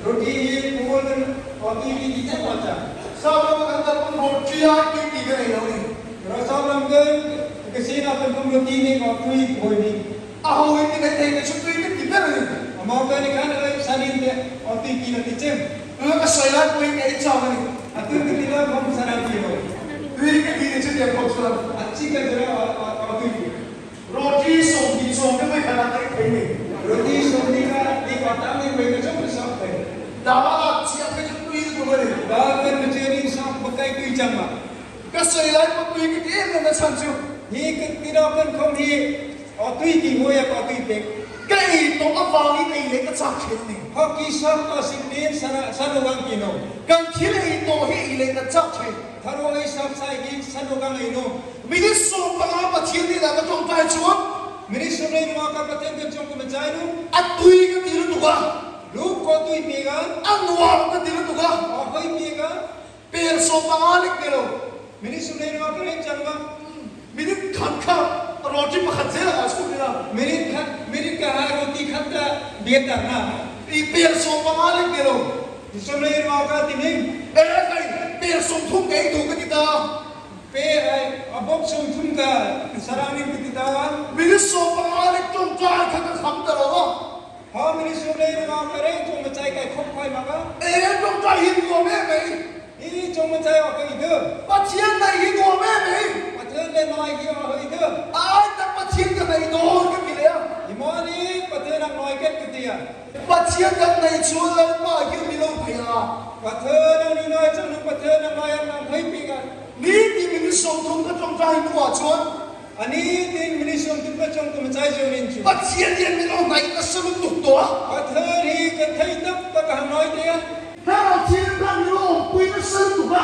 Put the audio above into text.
Roti hi pawl in tui ti ti chem acha. Sap ram kan kal pawn roti ai tui ti ka nei lo ni. Sap ram kan ka sin ah kan pum roti nih ah tui ti hawi ni. A ho in ti thei thei ka chu tui ka ti ber a ni. A mau ka ni khan ai san in te aw tui ti na ti chem. Tuna ka sawi lai pawhin ka ei chak a ni. A tui ka ti lai khawm san ai ti lo. Tui ka ti ni chu tiang khawp chuan. A chi ka zira aw tui ti. Roti 20 chuang te vawi khat ah ka ei thei ni. Roti 20 kha ti pa tam ni vawi ka chauh ka sak thei. Dal ah chiah phei chu tui lutuk a ni. Dal kan mi chen in sak pakai tui chang ah. Ka sawi lai pawh tui ka ti em em a chhan chu. Hi kan ti lo kan khawm hi aw tui ti mawi a ka tui pek. Ka ei tawh avangin ei leh ka chak thin a ni. Hockey sak to sik nen sanogang ti no. Kan thil ei tawh hi ei leh kan chak thin. Tharo ei sak sai hi sanogang ei no. Minute 15 Pathian hnenah ka tawngtai chuan. Minute 15 ka Pathian kan chawng kum a chai nu. A tui ka ti lutuk a. Lu ko tui pek a. A nuam ka ti lutuk a. A hawi pek a. Per 15 lek ni lo. Minute 15 ka reng chang ma. Minute khat kha roti pakhat zel ah chhuk ila. Minute khat minute ka ha roti khat ka biak tak na. I per 15 lek ni lo. 15 ka ti ning. E kai per 30 ka ei duh ka ti ta. Pe ai a bawk 30 ka sarang ning ka ti ta. Minute 15 lek tawngtai kha ka kham ta lo a. Ha minute 15 ka reng chong ma chai kai khop khai mak a. E tawngtai hi nuam em mai. Hi chong ma chai a ka i du. Pathian nei hi nuam em mai. Pathian le noi hi a hoi du. Ai tak Pathian ka nei dawn ka ti leh a. I mawni Pathian ang noi ket ka ti a. Pathian kan nei chuan Lalpa hian mi lo thei a. Pathian ang ni noi chang nung Pathian ang noi ang ang hoi pik a. Ni ti minute 30 ka tawngtai hnuah chuan. Ani tin minute 30 ka chong kum chai zion in chu. Pathian hian min lo hnaih nasa lutuk tawh a. Pathian hi kan thei tak tak a han noi te a. Thlarau thianghlim khan min lo awmpui nasa lutuk a.